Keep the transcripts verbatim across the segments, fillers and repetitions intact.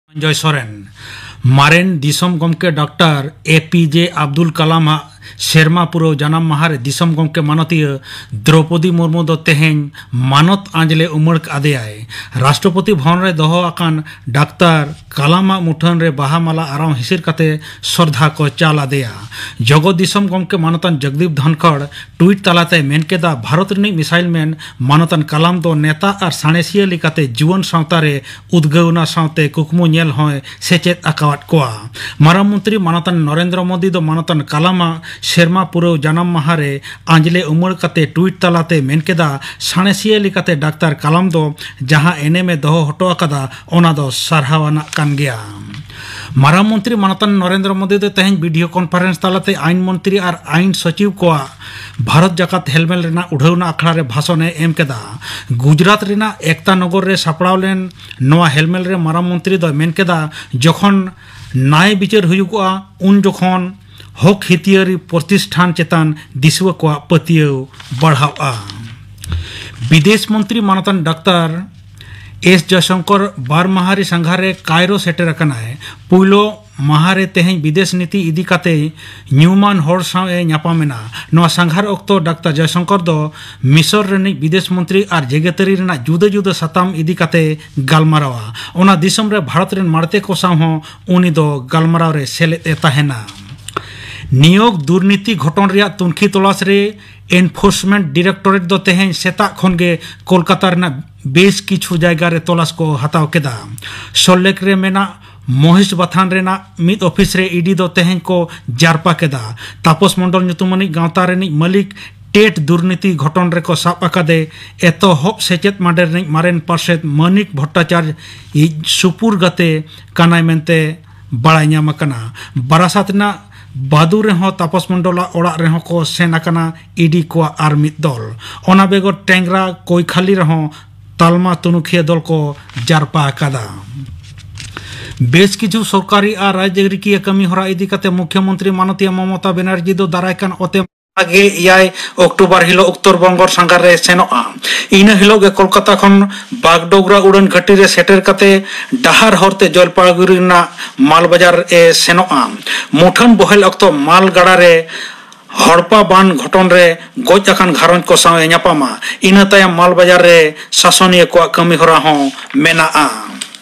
ᱥᱚᱧᱡᱚᱭ ᱥᱚᱨᱮᱱ᱾ ᱢᱟᱨᱮᱱ ᱫᱤᱥᱚᱢ ᱜᱚᱢᱠᱮ ᱰᱟᱠᱛᱟᱨ ᱮ ᱯᱤ ᱡᱮ ᱟᱵᱫᱩᱞ ᱠᱟᱞᱟᱢ ᱟᱜ ᱥᱮᱨᱢᱟ ᱯᱩᱨᱟᱹᱣ ᱡᱟᱱᱟᱢ ᱢᱟᱦᱟ ᱨᱮ ᱫᱤᱥᱚᱢ ᱜᱚᱢᱠᱮ ᱢᱟᱱᱚᱛᱤᱭᱟᱹ ᱫᱨᱚᱣᱯᱚᱫᱤ ᱢᱩᱨᱢᱩ ᱫᱚ ᱛᱮᱦᱮᱧ ᱢᱟᱱᱚᱛ ᱟᱸᱡᱽᱞᱮ ᱩᱢᱟᱹᱲ ᱟᱫᱮᱭᱟᱭ᱾ ᱨᱟᱥᱴᱨᱚᱯᱚᱛᱤ ᱵᱷᱚᱵᱚᱱ ᱨᱮ ᱫᱚᱦᱚ ᱟᱠᱟᱱ ᱰᱟᱠᱛᱟᱨ ᱠᱟᱞᱟᱢ ᱟᱜ ᱢᱩᱴᱷᱟᱹᱱ ᱨᱮ ᱵᱟᱦᱟ ᱢᱟᱞᱟ ᱟᱨᱟᱣ ᱦᱤᱥᱤᱨ ᱠᱟᱛᱮ ᱥᱨᱚᱫᱷᱟ ᱠᱚ ᱪᱟᱞ ᱟᱫᱮᱭᱟ᱾ ᱡᱚᱜᱚᱛ ᱫᱤᱥᱚᱢ ᱜᱚᱢᱠᱮ ᱢᱟᱱᱚᱛᱟᱱ ᱡᱚᱜᱽᱫᱤᱯ ᱫᱷᱚᱱᱠᱷᱚᱲ ᱴᱩᱭᱤᱴ ᱛᱟᱞᱟᱛᱮ ᱢᱮᱱ ᱠᱮᱫᱟ, ᱵᱷᱟᱨᱚᱛ ᱨᱤᱱᱤᱡ ᱢᱤᱥᱟᱭᱤᱞ ᱢᱮᱱ ᱢᱟᱱᱚᱛᱟᱱ ᱠᱟᱞᱟᱢ ᱫᱚ ᱱᱮᱛᱟ ᱟᱨ ᱥᱟᱬᱮᱥᱤᱭᱟᱹ ᱞᱮᱠᱟᱛᱮ ᱡᱩᱣᱟᱹᱱ ᱥᱟᱶᱛᱟ ᱨᱮ ᱩᱫᱽᱜᱟᱹᱣᱱᱟ ᱥᱟᱶᱛᱮ ᱠᱩᱠᱢᱩ ᱧᱮᱞ ᱦᱚᱸᱭ ᱥᱮᱪᱮᱫ ᱟᱠᱟᱣᱟᱫ ᱠᱚᱣᱟ᱾ ᱢᱟᱨᱟᱝ ᱢᱚᱱᱛᱨᱤ ᱢᱟᱱᱚᱛᱟᱱ ᱱᱚᱨᱮᱱᱫᱨᱚ ᱢᱳᱫᱤ ᱫᱚ ᱢᱟᱱᱚᱛᱟᱱ ᱠᱟᱞᱟᱢᱟᱜ ᱥᱮᱨᱢᱟ ᱯᱩᱨᱟᱹᱣ ᱡᱟᱱᱟᱢ ᱢᱟᱦᱟ ᱨᱮ ᱟᱸᱡᱽᱞᱮ ᱩᱢᱟᱹᱲ ᱠᱟᱛᱮ ᱴᱩᱭᱤᱴ ᱛᱟᱞᱟᱛᱮ ᱢᱮᱱ ᱠᱮᱫᱟ, ᱥᱟᱬᱮᱥᱤᱭᱟᱹ ᱞᱮᱠᱟᱛᱮ ᱰᱟᱠᱛᱟᱨ ᱠᱟᱞᱟᱢ ᱫᱚ ᱡᱟᱦᱟᱸ ᱮᱱᱮᱢ ᱮ ᱫᱚᱦᱚ ᱦᱚᱴᱚ ᱟᱠᱟᱫᱟ, ᱚᱱᱟ ᱫᱚ ᱥᱟᱨᱦᱟᱣ ᱟᱱᱟᱜ ᱠᱟᱱ ᱜᱮᱭᱟ᱾ ᱢᱟᱨᱟᱝ ᱢᱚᱱᱛᱨᱤ ᱢᱟᱱᱚᱛᱟᱱ ᱱᱚᱨᱮᱱᱫᱨᱚ ᱢᱳᱫᱤ ᱫᱚ ᱛᱮᱦᱮᱧ ᱵᱷᱤᱰᱤᱭᱳ ᱠᱚᱱᱯᱷᱟᱨᱮᱱᱥ ᱛᱟᱞᱟᱛᱮ ᱟᱭᱤᱱ ᱢᱚᱱᱛᱨᱤ ᱟᱨ ᱟᱭᱤᱱ ᱥᱚᱪᱤᱵᱽ ᱠᱚᱣᱟᱜ ᱵᱷᱟᱨᱚᱛ ᱡᱟᱠᱟᱛ ᱦᱮᱞᱢᱮᱞ ᱨᱮᱱᱟᱜ ᱩᱰᱷᱟᱹᱣᱱᱟ ᱟᱠᱷᱲᱟ ᱨᱮ ᱵᱷᱟᱥᱚᱱ ᱮ ᱮᱢ ᱠᱮᱫᱟ᱾ ᱜᱩᱡᱽᱨᱟᱴ ᱨᱮᱱᱟᱜ ᱮᱠᱛᱟ ᱱᱚᱜᱚᱨ ᱨᱮ ᱥᱟᱯᱲᱟᱣ ᱞᱮᱱ ᱱᱚᱣᱟ ᱦᱮᱞᱢᱮᱞ ᱨᱮ ᱢᱟᱨᱟᱝ ᱢᱚᱱᱛᱨᱤ ᱫᱚᱭ ᱢᱮᱱ ᱠᱮᱫᱟ, ᱡᱚᱠᱷᱚᱱ ᱱᱟᱭ ᱵᱤᱪᱟᱹᱨ ᱦᱩᱭᱩᱜᱚᱜᱼᱟ, ᱩᱱ ᱡᱚᱠᱷᱚᱱ ᱦᱚᱠ ᱦᱤᱛᱤᱭᱟᱹᱨᱤ ᱯᱨᱚᱛᱤᱥᱴᱷᱟᱱ ᱪᱮᱛᱟᱱ ᱫᱤᱥᱩᱣᱟᱹ ᱠᱚᱣᱟᱜ ᱯᱟᱹᱛᱭᱟᱹᱣ ᱵᱟᱲᱦᱟᱣᱜᱼᱟ᱾ ᱵᱤᱫᱮᱥ ᱢᱚᱱᱛᱨᱤ ᱢᱟᱱᱚᱛᱟᱱ ᱰᱟᱠᱛᱟᱨ ᱮᱥ ᱡᱚᱭᱥᱚᱝᱠᱚᱨ ᱵᱟᱨ ᱢᱟᱦᱟᱨᱤ ᱥᱟᱸᱜᱷᱟᱨ ᱨᱮ ᱠᱟᱭᱨᱳ ᱥᱮᱴᱮᱨ ᱟᱠᱟᱱᱟᱭ᱾ ᱯᱩᱭᱞᱳ ᱢᱟᱦᱟ ᱨᱮ ᱛᱮᱦᱮᱧ ᱵᱤᱫᱮᱥ ᱱᱤᱛᱤ ᱤᱫᱤ ᱠᱟᱛᱮ ᱧᱩᱢᱟᱱ ᱦᱚᱲ ᱥᱟᱶ ᱮ ᱧᱟᱯᱟᱢ ᱮᱱᱟ᱾ ᱱᱚᱣᱟ ᱥᱟᱸᱜᱷᱟᱨ ᱚᱠᱛᱚ ᱰᱟᱠᱛᱟᱨ ᱡᱚᱭᱥᱚᱝᱠᱚᱨ ᱫᱚ ᱢᱤᱥᱚᱨ ᱨᱤᱱᱤᱡ ᱵᱤᱫᱮᱥ ᱢᱚᱱᱛᱨᱤ ᱟᱨ ᱡᱮᱜᱮᱛᱟᱹᱨᱤ ᱨᱮᱱᱟᱜ ᱡᱩᱫᱟᱹ ᱡᱩᱫᱟᱹ ᱥᱟᱛᱟᱢ ᱤᱫᱤ ᱠᱟᱛᱮ ᱜᱟᱞᱢᱟᱨᱟᱣᱟ᱾ ᱚᱱᱟ ᱫᱤᱥᱚᱢ ᱨᱮ ᱵᱷᱟᱨᱚᱛ ᱨᱮᱱ ᱢᱟᱬᱛᱮ ᱠᱚ ᱥᱟᱶ ᱦᱚᱸ ᱩᱱᱤ ᱫᱚ ᱜᱟᱞᱢᱟᱨᱟᱣ ᱨᱮ ᱥᱮᱞᱮᱫ ᱮ ᱛᱟᱦᱮᱱᱟ᱾ ᱱᱤᱭᱳᱜᱽ ᱫᱩᱨᱱᱤᱛᱤ ᱜᱷᱚᱴᱚᱱ ᱨᱮᱭᱟᱜ ᱛᱩᱱᱠᱷᱤ ᱛᱚᱞᱟᱥ ᱨᱮ ᱮᱱᱯᱷᱳᱨᱥᱢᱮᱱᱴ ᱰᱤᱨᱮᱠᱴᱚᱨᱮᱴ ᱫᱚ ᱛᱮᱦᱮᱧ ᱥᱮᱛᱟᱜ ᱠᱷᱚᱱ ᱜᱮ ᱠᱳᱞᱠᱟᱛᱟ ᱨᱮᱱᱟᱜ ᱵᱮᱥ ᱠᱤᱪᱷᱩ ᱡᱟᱭᱜᱟ ᱨᱮ ᱛᱚᱞᱟᱥ ᱠᱚ ᱦᱟᱛᱟᱣ ᱠᱮᱫᱟ᱾ ᱥᱚᱞᱞᱮᱠ ᱨᱮ ᱢᱮᱱᱟᱜ ᱢᱚᱦᱤᱥ ᱵᱟᱛᱷᱟᱱ ᱨᱮᱱᱟᱜ ᱢᱤᱫ ᱚᱯᱷᱤᱥ ᱨᱮ ᱤᱰᱤ ᱫᱚ ᱛᱮᱦᱮᱧ ᱠᱚ ᱡᱟᱨᱯᱟ ᱠᱮᱫᱟ᱾ ᱛᱟᱯᱚᱥ ᱢᱚᱱᱰᱚᱞ ᱧᱩᱛᱩᱢᱟᱱᱤᱡ ᱜᱟᱶᱛᱟ ᱨᱤᱱᱤᱡ ᱢᱟᱹᱞᱤᱠ ᱴᱮᱴ ᱫᱩᱨᱱᱤᱛᱤ ᱜᱷᱚᱴᱚᱱ ᱨᱮᱠᱚ ᱥᱟᱵ ᱟᱠᱟᱫᱮ ᱮᱛᱚᱦᱚᱵ ᱥᱮᱪᱮᱫ ᱢᱟᱰᱮᱨ ᱨᱤᱱᱤᱡ ᱢᱟᱨᱮᱱ ᱯᱟᱨᱥᱮᱛ ᱢᱟᱹᱱᱤᱠ ᱵᱷᱚᱴᱴᱟᱪᱟᱨᱡ ᱤᱡ ᱥᱩᱯᱩᱨ ᱜᱟᱛᱮ ᱠᱟᱱᱟᱭ ᱢᱮᱱᱛᱮ ᱵᱟᱲᱟᱭ ᱧᱟᱢ ᱟᱠᱟᱱᱟ᱾ ᱵᱟᱨᱟᱥᱟᱛ ᱨᱮᱱᱟᱜ ᱵᱟᱫᱩ ᱨᱮᱦᱚᱸ ᱛᱟᱯᱚᱥ ᱢᱚᱱᱰᱚᱞᱟᱜ ᱚᱲᱟᱜ ᱨᱮᱦᱚᱸ ᱠᱚ ᱥᱮᱱ ᱟᱠᱟᱱᱟ ᱤᱰᱤ ᱠᱚᱣᱟᱜ ᱟᱨ ᱢᱤᱫ ᱫᱚᱞ᱾ ᱚᱱᱟ ᱵᱮᱜᱚᱨ ᱴᱮᱝᱨᱟ ᱠᱳᱭᱠᱷᱟᱞᱤ ᱨᱮᱦᱚᱸ ᱛᱟᱞᱢᱟ ᱛᱩᱱᱩᱠᱷᱤᱭᱟᱹ ᱫᱚᱞ ᱠᱚ ᱡᱟᱨᱯᱟ ᱟᱠᱟᱫᱟ᱾ ᱵᱮᱥ ᱠᱤᱪᱷᱩ ᱥᱚᱨᱠᱟᱨᱤ ᱟᱨ ᱨᱟᱡᱽᱟᱹᱨᱤᱠᱤᱭᱟᱹ ᱠᱟᱹᱢᱤ ᱦᱚᱨᱟ ᱤᱫᱤ ᱠᱟᱛᱮ ᱢᱩᱠᱷᱭᱚᱢᱚᱱᱛᱨᱤ ᱢᱟᱱᱚᱛᱤᱭᱟᱹ ᱢᱚᱢᱚᱛᱟ ᱵᱮᱱᱟᱨᱡᱤ ᱫᱚ ᱫᱟᱨᱟᱭ ᱠᱟᱱ ᱚᱛᱮ ᱜᱮᱞ ᱮᱭᱟᱭ ᱚᱠᱴᱳᱵᱚᱨ ᱦᱤᱞᱳᱜ ᱩᱛᱛᱚᱨ ᱵᱚᱝᱜᱚ ᱥᱟᱸᱜᱷᱟᱨ ᱨᱮ ᱥᱮᱱᱚᱜᱼᱟ᱾ ᱤᱱᱟᱹ ᱦᱤᱞᱳᱜ ᱜᱮ ᱠᱳᱞᱠᱟᱛᱟ ᱠᱷᱚᱱ ᱵᱟᱜᱰᱳᱜᱽᱨᱟ ᱩᱰᱟᱹᱱ ᱜᱷᱟᱹᱴᱤ ᱨᱮ ᱥᱮᱴᱮᱨ ᱠᱟᱛᱮ ᱰᱟᱦᱟᱨ ᱦᱚᱨᱛᱮ ᱡᱚᱞᱯᱟᱭᱜᱩᱲᱤ ᱨᱮᱱᱟᱜ ᱢᱟᱞ ᱵᱟᱡᱟᱨ ᱮ ᱥᱮᱱᱚᱜᱼᱟ᱾ ᱢᱩᱴᱷᱟᱹᱱ ᱵᱚᱦᱮᱞ ᱚᱠᱛᱚ ᱢᱟᱞ ᱜᱟᱰᱟ ᱨᱮ ᱦᱚᱲᱯᱟ ᱵᱟᱱ ᱜᱷᱚᱴᱚᱱ ᱨᱮ ᱜᱚᱡ ᱟᱠᱟᱱ ᱜᱷᱟᱨᱚᱸᱡᱽ ᱠᱚ ᱥᱟᱶ ᱮ ᱧᱟᱯᱟᱢᱟ᱾ ᱤᱱᱟᱹ ᱛᱟᱭᱚᱢ ᱢᱟᱞ ᱵᱟᱡᱟᱨ ᱨᱮ ᱥᱟᱥᱚᱱᱤᱭᱟᱹ ᱠᱚᱣᱟᱜ ᱠᱟᱹᱢᱤ ᱦᱚᱨᱟ ᱦᱚᱸ ᱢᱮᱱᱟᱜᱼᱟ᱾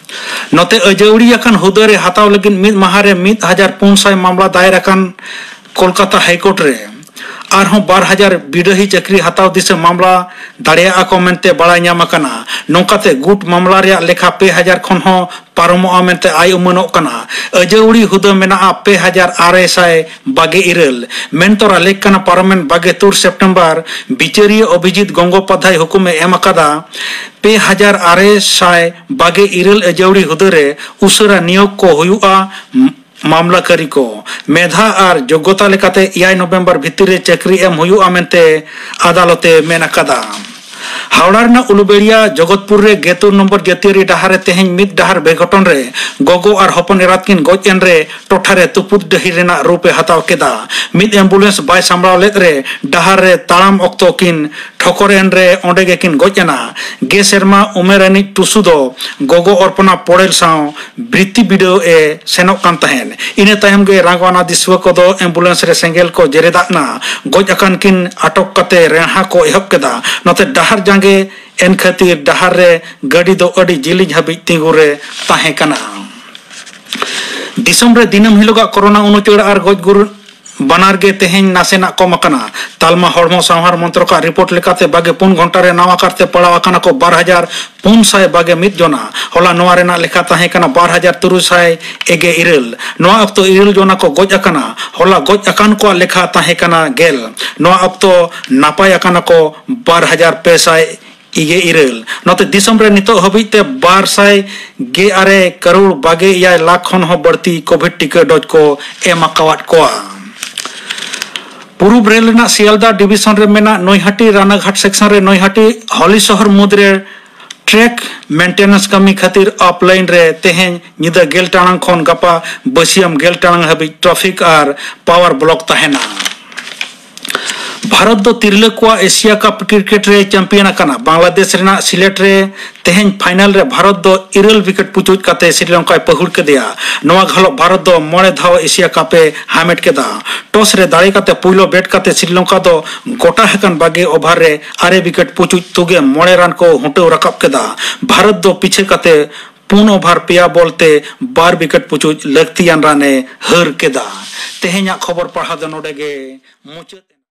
ᱱᱚᱛᱮ ᱟᱹᱡᱟᱹᱣᱲᱤ ᱟᱠᱟᱱ ᱦᱩᱫᱟᱹ ᱨᱮ ᱦᱟᱛᱟᱣ ᱞᱟᱹᱜᱤᱫ ᱢᱤᱫ ᱢᱟᱦᱟ ᱨᱮ ᱢᱤᱫ ᱦᱟᱡᱟᱨ ᱯᱩᱱ ᱥᱟᱭ ᱢᱟᱢᱞᱟ ᱫᱟᱭᱮᱨ ᱟᱠᱟᱱ ᱠᱳᱞᱠᱟᱛᱟ ᱦᱟᱭᱠᱳᱨᱴ ᱨᱮ᱾ ᱟᱨᱦᱚᱸ ᱵᱟᱨ ᱦᱟᱡᱟᱨ ᱵᱤᱰᱟᱹᱦᱤ ᱪᱟᱹᱠᱨᱤ ᱦᱟᱛᱟᱣ ᱫᱤᱥᱟᱹ ᱢᱟᱢᱞᱟ ᱫᱟᱲᱮᱭᱟᱜᱼᱟ ᱠᱚ ᱢᱮᱱᱛᱮ ᱵᱟᱲᱟᱭ ᱧᱟᱢ ᱟᱠᱟᱱᱟ᱾ ᱱᱚᱝᱠᱟᱛᱮ ᱜᱩᱴ ᱢᱟᱢᱞᱟ ᱨᱮᱭᱟᱜ ᱞᱮᱠᱷᱟ ᱯᱮ ᱦᱟᱡᱟᱨ ᱠᱷᱚᱱ ᱦᱚᱸ ᱯᱟᱨᱚᱢᱚᱜᱼᱟ ᱢᱮᱱᱛᱮ ᱟᱭ ᱩᱢᱟᱹᱱᱚᱜ ᱠᱟᱱᱟ᱾ ᱟᱹᱡᱟᱹᱣᱲᱤ ᱦᱩᱫᱟᱹ ᱢᱮᱱᱟᱜᱼᱟ ᱯᱮ ᱦᱟᱡᱟᱨ ᱟᱨᱮ ᱥᱟᱭ ᱵᱟᱜᱮ ᱤᱨᱟᱹᱞ᱾ ᱢᱮᱱᱛᱚᱨᱟ ᱞᱮᱠ ᱠᱟᱱᱟ ᱯᱟᱨᱚᱢᱮᱱ ᱵᱟᱜᱮ ᱛᱩᱨ ᱥᱮᱯᱴᱮᱢᱵᱚᱨ ᱵᱤᱪᱟᱹᱨᱤᱭᱟᱹ ᱚᱵᱷᱤᱡᱤᱛ ᱜᱚᱝᱜᱳᱯᱟᱫᱷᱟᱭ ᱦᱩᱠᱩᱢᱮ ᱮᱢ ᱟᱠᱟᱫᱟ᱾ ᱯᱮ ᱦᱟᱡᱟᱨ ᱟᱨᱮ ᱥᱟᱭ ᱵᱟᱜᱮ ᱤᱨᱟᱹᱞ ᱟᱹᱡᱟᱹᱣᱲᱤ ᱦᱩᱫᱟᱹ ᱨᱮ ᱩᱥᱟᱹᱨᱟ ᱱᱤᱭᱳᱜᱽ ᱠᱚ ᱦᱩᱭᱩᱜᱼᱟ᱾ ᱢᱟᱢᱞᱟᱠᱟᱨᱤ ᱠᱚ ᱢᱮᱫᱷᱟ ᱟᱨ ᱡᱳᱜᱽᱜᱚᱛᱟ ᱞᱮᱠᱟᱛᱮ ᱮᱭᱟᱭ ᱱᱚᱵᱷᱮᱢᱵᱚᱨ ᱵᱷᱤᱛᱤᱨ ᱨᱮ ᱪᱟᱹᱠᱨᱤ ᱮᱢ ᱦᱩᱭᱩᱜᱼᱟ ᱢᱮᱱᱛᱮ ᱟᱫᱟᱞᱚᱛ ᱮ ᱢᱮᱱ ᱟᱠᱟᱫᱟ᱾ ᱦᱟᱣᱲᱟ ᱨᱮᱱᱟᱜ ᱩᱞᱩᱵᱮᱲᱤᱭᱟ ᱡᱚᱜᱚᱛᱯᱩᱨ ᱨᱮ ᱜᱮᱛᱩᱨ ᱱᱚᱢᱵᱚᱨ ᱡᱟᱹᱛᱤᱭᱟᱹᱨᱤ ᱰᱟᱦᱟᱨ ᱨᱮ ᱛᱮᱦᱮᱧ ᱢᱤᱫ ᱰᱟᱦᱟᱨ ᱵᱮᱜᱷᱚᱴᱚᱱ ᱨᱮ ᱜᱚᱜᱚ ᱟᱨ ᱦᱚᱯᱚᱱ ᱮᱨᱟᱛ ᱠᱤᱱ ᱜᱚᱡ ᱮᱱ ᱨᱮ ᱴᱚᱴᱷᱟ ᱨᱮ ᱛᱩᱯᱩᱫ ᱰᱟᱹᱦᱤ ᱨᱮᱱᱟᱜ ᱨᱩᱯ ᱮ ᱦᱟᱛᱟᱣ ᱠᱮᱫᱟ᱾ ᱢᱤᱫ ᱮᱢᱵᱩᱞᱮᱱᱥ ᱵᱟᱭ ᱥᱟᱢᱵᱲᱟᱣ ᱞᱮᱫ ᱨᱮ ᱰᱟᱦᱟᱨ ᱨᱮ ᱛᱟᱲᱟᱢ ᱚᱠᱛᱚ ᱠᱤᱱ ᱴᱷᱚᱠᱚᱨ ᱮᱱ ᱨᱮ ᱚᱸᱰᱮ ᱜᱮᱠᱤᱱ ᱜᱚᱡ ᱮᱱᱟ᱾ ᱜᱮ ᱥᱮᱨᱢᱟ ᱩᱢᱮᱨ ᱟᱹᱱᱤᱡ ᱴᱩᱥᱩ ᱫᱚ ᱜᱚᱜᱚ ᱚᱨᱯᱚᱱᱟ ᱯᱚᱲᱮᱞ ᱥᱟᱶ ᱵᱨᱤᱛᱛᱤ ᱵᱤᱰᱟᱹᱣ ᱮ ᱥᱮᱱᱚᱜ ᱠᱟᱱ ᱛᱟᱦᱮᱸᱫ᱾ ᱤᱱᱟᱹ ᱛᱟᱭᱚᱢ ᱜᱮ ᱨᱟᱸᱜᱟᱣᱟᱱᱟ ᱫᱤᱥᱩᱣᱟᱹ ᱠᱚᱫᱚ ᱮᱢᱵᱩᱞᱮᱱᱥ ᱨᱮ ᱥᱮᱸᱜᱮᱞ ᱠᱚ ᱡᱮᱨᱮᱫ ᱟᱫ ᱮᱱᱟ᱾ ᱜᱚᱡ ᱟᱠᱟᱱ ᱠᱤᱱ ᱟᱴᱚᱠ ᱠᱟᱛᱮ ᱨᱮᱦᱟ ᱠᱚ ᱮᱦᱚᱵ ᱠᱮᱫᱟ᱾ ᱱᱚᱛᱮ ᱰᱟᱦᱟᱨ ᱡᱟᱸᱜᱮ ᱮᱱ ᱠᱷᱟᱹᱛᱤᱨ ᱰᱟᱦᱟᱨ ᱨᱮ ᱜᱟᱹᱰᱤ ᱫᱚ ᱟᱹᱰᱤ ᱡᱤᱞᱤᱧ ᱦᱟᱹᱵᱤᱡ ᱛᱤᱸᱜᱩ ᱨᱮ ᱛᱟᱦᱮᱸ ᱠᱟᱱᱟ᱾ ᱫᱤᱥᱚᱢ ᱨᱮ ᱫᱤᱱᱟᱹᱢ ᱦᱤᱞᱳᱜᱟᱜ ᱠᱳᱨᱳᱱᱟ ᱩᱱᱩᱪᱟᱹᱲ ᱟᱨ ᱜᱚᱡ ᱜᱩᱨ ᱵᱟᱱᱟᱨ ᱜᱮ ᱛᱮᱦᱮᱧ ᱱᱟᱥᱮᱱᱟᱜ ᱠᱚᱢ ᱟᱠᱟᱱᱟ᱾ ᱛᱟᱞᱢᱟ ᱦᱚᱲᱢᱚ ᱥᱟᱶᱦᱟᱨ ᱢᱚᱱᱛᱨᱚᱠᱟᱜ ᱨᱤᱯᱳᱨᱴ ᱞᱮᱠᱟᱛᱮ ᱵᱟᱜᱮ ᱯᱩᱱ ᱜᱷᱚᱱᱴᱟ ᱨᱮ ᱱᱟᱣᱟ ᱠᱟᱨᱛᱮ ᱯᱟᱲᱟᱣ ᱟᱠᱟᱱᱟ ᱠᱚ ᱵᱟᱨ ᱦᱟᱡᱟᱨ ᱯᱩᱱ ᱥᱟᱭ ᱵᱟᱜᱮ ᱢᱤᱫ ᱡᱚᱱᱟ᱾ ᱦᱚᱞᱟ ᱱᱚᱣᱟ ᱨᱮᱱᱟᱜ ᱞᱮᱠᱷᱟ ᱛᱟᱦᱮᱸ ᱠᱟᱱᱟ ᱵᱟᱨ ᱦᱟᱡᱟᱨ ᱛᱩᱨᱩᱭ ᱥᱟᱭ ᱮᱜᱮ ᱤᱨᱟᱹᱞ᱾ ᱱᱚᱣᱟ ᱚᱠᱛᱚ ᱤᱨᱟᱹᱞ ᱡᱚᱱᱟ ᱠᱚ ᱜᱚᱡ ᱟᱠᱟᱱᱟ᱾ ᱦᱚᱞᱟ ᱜᱚᱡ ᱟᱠᱟᱱ ᱠᱚᱣᱟᱜ ᱞᱮᱠᱷᱟ ᱛᱟᱦᱮᱸ ᱠᱟᱱᱟ ᱜᱮᱞ᱾ ᱱᱚᱣᱟ ᱚᱠᱛᱚ ᱱᱟᱯᱟᱭ ᱟᱠᱟᱱᱟ ᱠᱚ ᱵᱟᱨ ᱦᱟᱡᱟᱨ ᱯᱮ ᱥᱟᱭ ᱤᱜᱮ ᱤᱨᱟᱹᱞ᱾ ᱱᱚᱛᱮ ᱫᱤᱥᱚᱢ ᱨᱮ ᱱᱤᱛᱚᱜ ᱦᱟᱹᱵᱤᱡ ᱛᱮ ᱵᱟᱨ ᱥᱟᱭ ᱜᱮ ᱟᱨᱮ ᱠᱟᱨᱳᱲ ᱵᱟᱜᱮ ᱮᱭᱟᱭ ᱞᱟᱠᱷ ᱠᱷᱚᱱ ᱦᱚᱸ ᱵᱟᱹᱲᱛᱤ ᱠᱳᱵᱷᱤᱰ ᱴᱤᱠᱟᱹ ᱰᱳᱡᱽ ᱠᱚ ᱮᱢ ᱟᱠᱟᱣᱟᱫ ᱠᱚᱣᱟ᱾ ᱯᱩᱨᱩᱵ ᱨᱮᱞ ᱨᱮᱱᱟᱜ ᱥᱤᱭᱟᱞᱫᱟ ᱰᱤᱵᱤᱥᱚᱱ ᱨᱮ ᱢᱮᱱᱟᱜ ᱱᱚᱭᱦᱟᱴᱤ ᱨᱟᱱᱟᱜᱷᱟᱴ ᱥᱮᱠᱥᱚᱱ ᱨᱮ ᱱᱚᱭᱦᱟᱴᱤ ᱦᱚᱞᱤ ᱥᱚᱦᱚᱨ ᱢᱩᱫᱽ ᱨᱮ ᱴᱨᱮᱠ ᱢᱮᱱᱴᱮᱱᱮᱱᱥ ᱠᱟᱹᱢᱤ ᱠᱷᱟᱹᱛᱤᱨ ᱟᱯ ᱞᱟᱭᱤᱱ ᱨᱮ ᱛᱮᱦᱮᱧ ᱧᱤᱫᱟᱹ ᱜᱮᱞ ᱴᱟᱲᱟᱝ ᱠᱷᱚᱱ ᱜᱟᱯᱟ ᱵᱟᱹᱥᱤᱭᱟᱹᱢ ᱜᱮᱞ ᱴᱟᱲᱟᱝ ᱦᱟᱹᱵᱤᱡ ᱴᱨᱟᱯᱷᱤᱠ ᱟᱨ ᱯᱟᱣᱟᱨ ᱵᱞᱚᱠ ᱛᱟᱦᱮᱱᱟ᱾ ᱵᱷᱟᱨᱚᱛ ᱫᱚ ᱛᱤᱨᱞᱟᱹ ᱠᱚᱣᱟᱜ ᱮᱥᱤᱭᱟ ᱠᱟᱯ ᱠᱨᱤᱠᱮᱴ ᱨᱮ ᱪᱟᱢᱯᱤᱭᱟᱱ ᱟᱠᱟᱱᱟ᱾ ᱵᱟᱝᱞᱟᱫᱮᱥ ᱨᱮᱱᱟᱜ ᱥᱤᱞᱮᱴ ᱨᱮ ᱛᱮᱦᱮᱧ ᱯᱷᱟᱭᱱᱟᱞ ᱨᱮ ᱵᱷᱟᱨᱚᱛ ᱫᱚ ᱤᱨᱟᱹᱞ ᱣᱤᱠᱮᱴ ᱯᱩᱪᱩᱡ ᱠᱟᱛᱮ ᱥᱨᱤᱞᱚᱝᱠᱟᱭ ᱯᱟᱹᱦᱩᱲ ᱠᱮᱫᱮᱭᱟ᱾ ᱱᱚᱣᱟ ᱜᱷᱟᱞᱚᱜ ᱵᱷᱟᱨᱚᱛ ᱫᱚ ᱢᱚᱬᱮ ᱫᱷᱟᱣ ᱮᱥᱤᱭᱟ ᱠᱟᱯ ᱮ ᱦᱟᱢᱮᱴ ᱠᱮᱫᱟ᱾ ᱴᱚᱥ ᱨᱮ ᱫᱟᱲᱮ ᱠᱟᱛᱮ ᱯᱩᱭᱞᱩ ᱵᱮᱴ ᱠᱟᱛᱮ ᱥᱨᱤᱞᱚᱝᱠᱟ ᱫᱚ ᱜᱚᱴᱟ ᱟᱠᱟᱱ ᱵᱟᱜᱮ ᱳᱵᱷᱟᱨ ᱨᱮ ᱟᱨᱮ ᱣᱤᱠᱮᱴ ᱯᱩᱪᱩᱡ ᱛᱩᱜᱮ ᱢᱚᱬᱮ ᱨᱟᱱ ᱠᱚ ᱦᱩᱴᱟᱹᱣ ᱨᱟᱠᱟᱵ ᱠᱮᱫᱟ᱾ ᱵᱷᱟᱨᱚᱛ ᱫᱚ ᱯᱤᱪᱷᱟᱹ ᱠᱟᱛᱮ ᱯᱩᱱ ᱳᱵᱷᱟᱨ ᱯᱮᱭᱟ ᱵᱚᱞ ᱛᱮ ᱵᱟᱨ ᱣᱤᱠᱮᱴ ᱯᱩᱪᱩᱡ ᱞᱟᱹᱠᱛᱤᱭᱟᱱ ᱨᱟᱱ ᱮ ᱦᱟᱹᱨ ᱠᱮᱫᱟ᱾ ᱛᱮᱦᱮᱧᱟᱜ ᱠᱷᱚᱵᱚᱨ ᱯᱟᱲᱦᱟᱣ ᱫᱚ ᱱᱚᱰᱮ ᱜᱮ ᱢᱩᱪᱟᱹᱫ᱾